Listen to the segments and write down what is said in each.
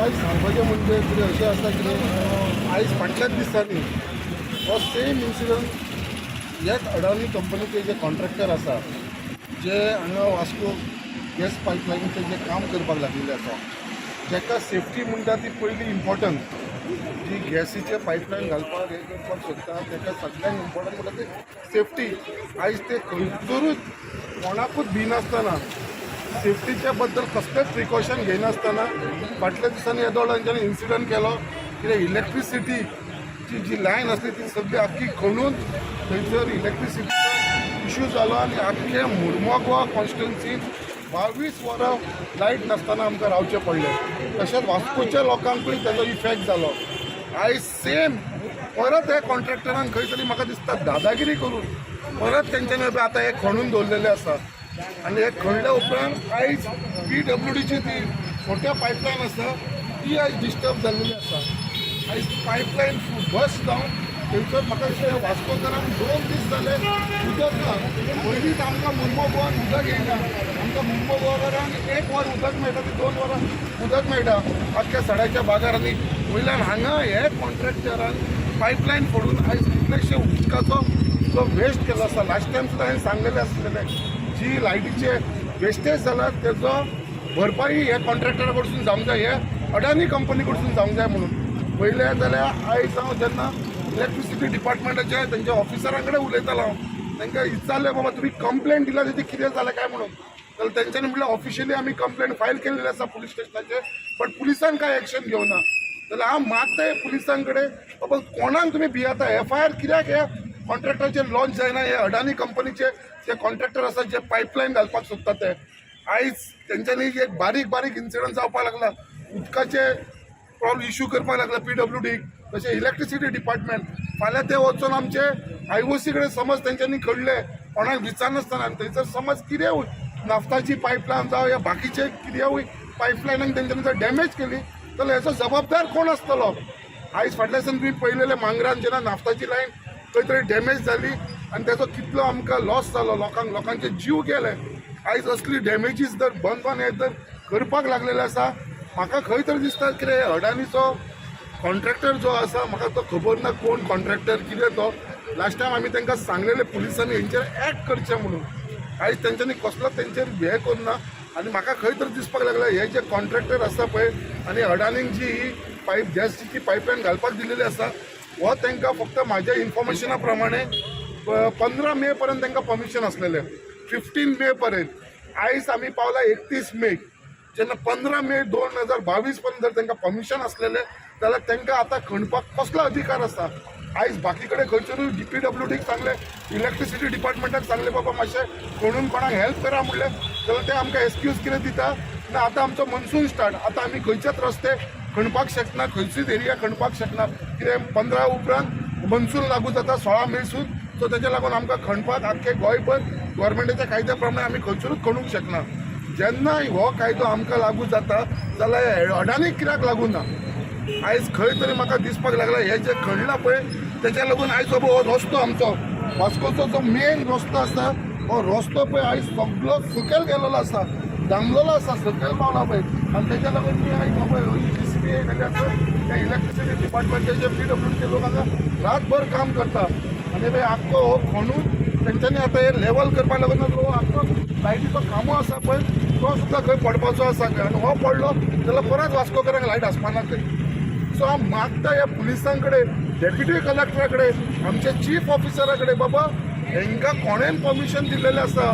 आयज सांगपाचें म्हणजे कितें अशें आसा कितें, आयज फाटल्याच दिसांनी हो सेम इन्सिडंट ह्याच अडानी कंपनीचे जे कॉन्ट्रॅक्टर आसा, जे हांगा वास्को गॅस पायपलायनीचें जें काम करपाक लागिल्लें आसा, जाका सेफ्टी म्हणटा ती पयली इम्पॉर्टंट. जी गॅसीचे पायपलायन घालपाक हें करपाक सोदता, ताका सगळ्यांत इम्पॉर्टंट म्हणटा ती सेफ्टी. आयज ते खंयसरूच कोणाकूच भिनासतना, सेफ्टीच्या बद्दल कसलेच प्रिकॉशन घेयनासतना फाटल्या दिसांनी येदो व्हडलो तेंच्यांनी इन्सिडंट केलो. कितें इलेक्ट्रिसिटीची जी लायन आसली ती सगळी आख्खी खणून थंयसर इलेक्ट्रिसिटीचो इशू जालो आनी आख्खे मुर्मोगोवा कॉन्स्टिट्युन्सीन 22 वरां लायट नासतना आमकां रावचें पडलें. तशेंच वास्कोच्या लोकांकूय ताजो इफेक्ट जालो. आयज सेम परत हे कॉन्ट्रॅक्टरान खंय तरी म्हाका दिसता दादागिरी करून परत तेंच्यांनी आतां हे खणून दवरलेलें आसा आनी हे खणल्या उपरांत आयज पीडब्ल्यूडीची ती मोठ्या पायपलायन आसा ती आयज डिस्टर्ब जाल्लेली आसा. आयज पायपलायन बस्ट जावन थंयसर म्हाका दिसता वास्कोकारांक 2 दीस जाले उदक ना. पयलींच आमकां मुर्मो गोवान उदक येयना. आमकां मुर्मो गोवाकारांक एक वर उदक मेळटा, ती 2 वरां उदक मेळटा आख्ख्या सड्याच्या बागार. आनी वयल्यान हांगा हे कॉन्ट्रॅक्टरान पायपलायन फोडून आयज कितलेशे उदकाचो जो वेस्ट केलो आसा. लास्ट टायम सुद्दां हांवें सांगलेलें आसलेलें, जी लायटीचे वेस्टेज जाला तेजो भरपाई हे कॉन्ट्रॅक्टरा कडसून जावंक जाय, हे अडानी कंपनी कडसून जावंक जाय म्हणून. पयलें जाल्यार आयज हांव जेन्ना इलेक्ट्रिसिटी डिपार्टमेंटाच्या तेंच्या ऑफिसरां कडेन उलयतालो, हांव तांकां विचारलें, बाबा तुमी कंप्लेन दिला तेजी कितें जालें काय म्हणून, जाल्यार तेंच्यांनी म्हणलें, ऑफिशियली आमी कंप्लेन फायल केलेली आसा पुलीस स्टेशनाचेर, बट पुलिसान कांय एक्शन घेवना. जाल्यार हांव मागताय पुलिसां कडेन, बाबा कोणाक तुमी भियेता? एफआयआर कित्याक हे कॉन्ट्रॅक्टराचेर लॉन्च जायना? हे अडानी कंपनीचे जे कॉन्ट्रॅक्टर आसा, जे पायपलायन घालपाक सोदता ते, आयज तेंच्यांनी एक बारीक बारीक इन्सिडंट जावपाक लागला. उदकाचे प्रॉब्लम इशू करपाक लागला पीडब्ल्यूडीक, तशें इलेक्ट्रिसिटी डिपार्टमेंट. फाल्यां ते वचून आमचे आयओसी कडेन समज तेंच्यांनी खणले कोणाक विचारनासतना आनी थंयसर समज कितें नाफ्ताची पायपलायन जावं या बाकीचे कितेंय पायपलायनाक तेंच्यांनी जर डॅमेज केली जाल्यार हेचो जबाबदार कोण आसतलो? आयज फाटल्या दिसान तुमी पळयलेले, मांगरान जेन्ना नाफ्ताची लायन खंय तरी डॅमेज जाली आनी तेजो कितलो आमकां लॉस जालो, लोकांक, लोकांचे जीव गेले. आयज असली डॅमेजीस जर बंद बंद हे जर करपाक लागलेले आसा, म्हाका खंय तरी दिसता कितें अडानीचो कॉन्ट्रॅक्टर जो आसा, म्हाका तो खबर ना कोण कॉन्ट्रॅक्टर कितें तो. लास्ट टायम आमी तांकां सांगलेले पुलिसांनी हेंचेर एक्ट करचें म्हणून. आयज तेंच्यांनी कसलोच तेंचेर हें करुना आनी म्हाका खंय तरी दिसपाक लागलें, हे जे कॉन्ट्रॅक्टर आसा पळय आनी अडानीक जी ही पायप गॅसची पायपलायन घालपाक दिलेली आसा, हो तांकां फक्त म्हाज्या इन्फॉर्मेशना प्रमाणे 15 मे पर्यंत तांकां परमिशन आसलेलें, 15 मे पर्यंत. आयज आमी पावला 31 मे. जेन्ना 15 मे 2022 पर्यंत जर तांकां परमिशन आसलेलें जाल्यार तांकां आतां खणपाक कसलो अधिकार आसा? आयज बाकी कडेन खंयसरूय डीपीडब्ल्यूडीक सांगलें, इलेक्ट्रिसिटी डिपार्टमेंटाक सांगलें, बाबा मातशें खणून कोणाक हेल्प करा म्हणलें जाल्यार ते आमकां एक्सक्यूज कितें दिता ना, आतां आमचो मनसून स्टार्ट, आतां आमी खंयचेच रस्ते खणपाक शकना, खंयचीच एरिया खणपाक शकना. कितें 15 उपरांत मनसून लागू जाता, 16 मेसून. सो तेच्या लागून आमकां खणपाक आख्खे गोंयभर गोवोरमेंटाच्या कायद्या प्रमाणे आमी खंयसरूच खणूंक शकना. जेन्ना हो कायदो आमकां लागू जाता जाल्यार अडानीक कित्याक लागू ना? आयज खंय तरी म्हाका दिसपाक लागला, हे जे खणला पळय तेच्या लागून आयज हो रस्तो, आमचो वास्कोचो जो मेन रस्तो आसा, हो रस्तो पळय आयज सगळो सकयल गेलेलो आसा, दामलेलो आसा, सकयल पावला पळय. आनी तेच्या लागून ती आयज पळय जेसीबी येयलेली आसा. त्या इलेक्ट्रिसिटी डिपार्टमेंटाचे, पीडब्ल्यूडीचे लोक हांगा रातभर काम करता आनी पळय आख्खो हो खणून तेंच्यांनी आतां हे लेवल करपाक लागून हो आख्खो लायटीचो खांबो आसा पळय तो सुद्दां खंय पडपाचो आसा खंय. आनी हो पडलो जाल्यार परत वास्कोकारांक लायट आसपाना खंय. सो हांव मागता ह्या पुलिसां कडेन, डेप्युटी कलेक्टरा कडेन, आमच्या चीफ ऑफिसरा कडेन, बाबा हेंकां कोणेन परमिशन दिल्लेलें आसा?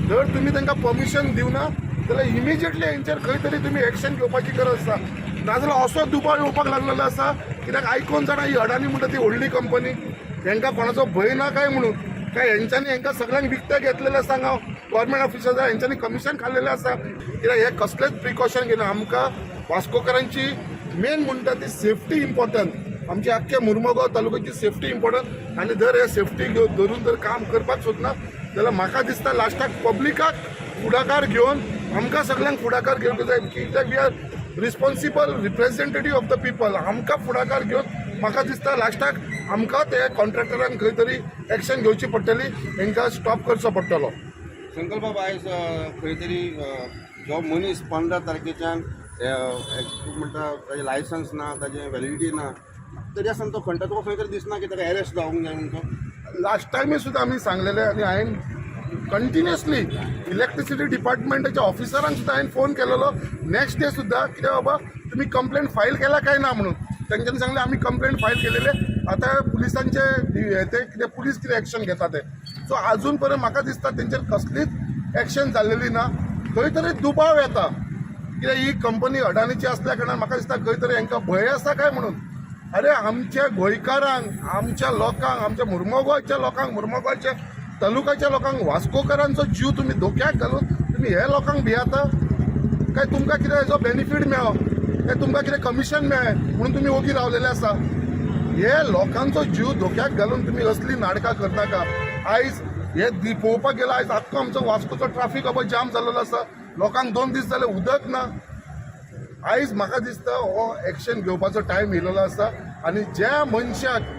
जर तुमी तांकां परमिशन दिवना जाल्यार इमिजिएटली हेंचेर खंय तरी तुमी एक्शन घेवपाची गरज आसा. नाजाल्यार असो दुबाव येवपाक लागलेलो आसा, कित्याक आयकोन जाणा, ही अडानी म्हणटा ती व्हडली कंपनी, हेंकां कोणाचो भंय ना काय म्हणून. काय हेंच्यांनी हेंकां सगळ्यांक विकते घेतलेले आसा. हांगा गव्हर्मेंट ऑफिसर हेंच्यांनी कमिशन खाल्लेलें आसा, कित्याक हे कसलेच प्रिकॉशन घेना. आमकां वास्कोकारांची मेन म्हणटा ती सेफ्टी इम्पॉर्टंट. आमची आख्ख्या मुर्मगांव तालुक्याची सेफ्टी इम्पॉर्टंट. आनी जर हे सेफ्टी धरून जर काम करपाक सोदना जाल्यार म्हाका दिसता लास्टाक पब्लिकाक फुडाकार घेवन, आमकां सगळ्यांक फुडाकार घेवंक जाय, कित्याक we are responsible representative of the people. आमकां फुडाकार घेवन म्हाका दिसता लास्टाक आमकां ते कॉन्ट्रॅक्टरांक खंय तरी एक्शन घेवची पडटली, हेंकां स्टॉप करचो पडटलो. संकल्प, आयज खंय तरी जो मनीस 15 तारखेच्यान तूं म्हणटा ताजें लायसन्स ना, ताजें व्हॅलिडिटी ना, तरी आसतना तो खणटा. तुका खंय तरी दिसना की ताका एरेस्ट जावंक जाय म्हणून तो? लास्ट टायमूय सुद्दां आमी सांगलेले आनी हांवें कंटिन्युअसली इलेक्ट्रिसिटी डिपार्टमेंटाच्या ऑफिसरांक सुद्दां हांवें फोन केलेलो नेक्स्ट डे सुद्दां, कित्याक बाबा तुमी कंप्लेंट फायल केला काय ना म्हणून. तेंच्यांनी सांगलें आमी कंप्लेंट फायल केलेले, आतां पुलिसांचे ते कितें, पुलीस कितें एक्शन घेता ते. सो आजून पर्यंत म्हाका दिसता तेंचेर कसलीच एक्शन जाल्लेली ना. खंय तरी दुबाव येता, कित्याक ही कंपनी अडानीची आसल्या कारणान म्हाका दिसता खंय तरी हांकां भंय आसा काय म्हणून. अरे, आमच्या गोंयकारांक, आमच्या लोकांक, आमच्या मुर्मगांवच्या लोकांक, मुर्मगांवच्या तालुक्याच्या लोकांक, वास्कोकारांचो जीव तुमी धोक्याक घालून तुमी हे लोकांक भियाता काय? तुमकां कितें हेजो बेनिफीट मेळ्ळो काय? तुमकां कितें कमिशन मेळ्ळें म्हणून तुमी ओगी रावलेले आसा? हे लोकांचो जीव धोक्याक घालून तुमी असली नाटकां करनाका. आयज हे पळोवपाक गेल्यार आयज आख्खो आमचो वास्कोचो ट्राफीक बाबा जाम जाल्लो आसा. लोकांक 2 दीस जाले उदक ना. आयज म्हाका दिसता हो एक्शन घेवपाचो टायम येयलेलो आसा आनी ज्या मनशाक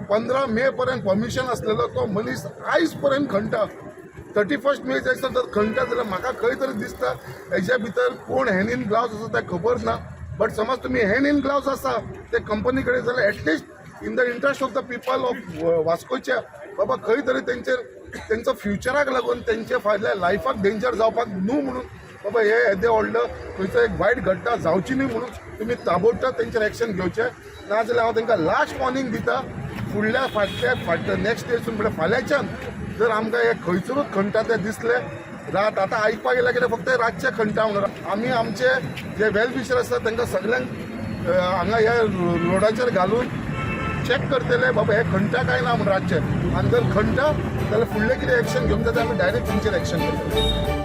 15 मे पर्यंत परमिशन आसलेलो तो मनीस आयज पर्यंत खणटा, 31 मे जायसर जर खणटा जाल्यार म्हाका खंय तरी दिसता हेज्या भितर कोण हँड इन ग्लावज आसा तें खबर ना. बट समज तुमी हँड इन ग्लावज आसा ते कंपनी कडेन जाल्यार at least in the interest of the people of वास्कोच्या बाबा खंय तरी तेंचेर तेंचो फ्युचराक लागून, तेंचे फाटल्या लायफाक डेंजर जावपाक न्हू म्हणून, बाबा हे येदें व्हडलो खंयचो एक वायट घटना जावची न्हय म्हणून तुमी ताबडतोब तेंचेर एक्शन घेवचें. नाजाल्यार हांव तांकां लास्ट वॉर्निंग दिता, फुडल्या फाटल्या फाटल्या नेक्स्ट डेसून, म्हणल्यार फाल्यांच्यान जर आमकां हे खंयसरूच खणटा ते दिसले रात, आतां आयकपाक येयला कितें फक्त रातचे खणटा म्हणून, आमी आमचे जे वेल विशर आसा तांकां सगल्यांक हांगा ह्या रोडाचेर घालून चॅक करतले, बाबा हे खणटा काय ना म्हणून रातचे. आनी जर खणटा जाल्यार फुडलें कितें एक्शन घेवंक जाता, आमी डायरेक्ट तेंचेर एक्शन घेतले.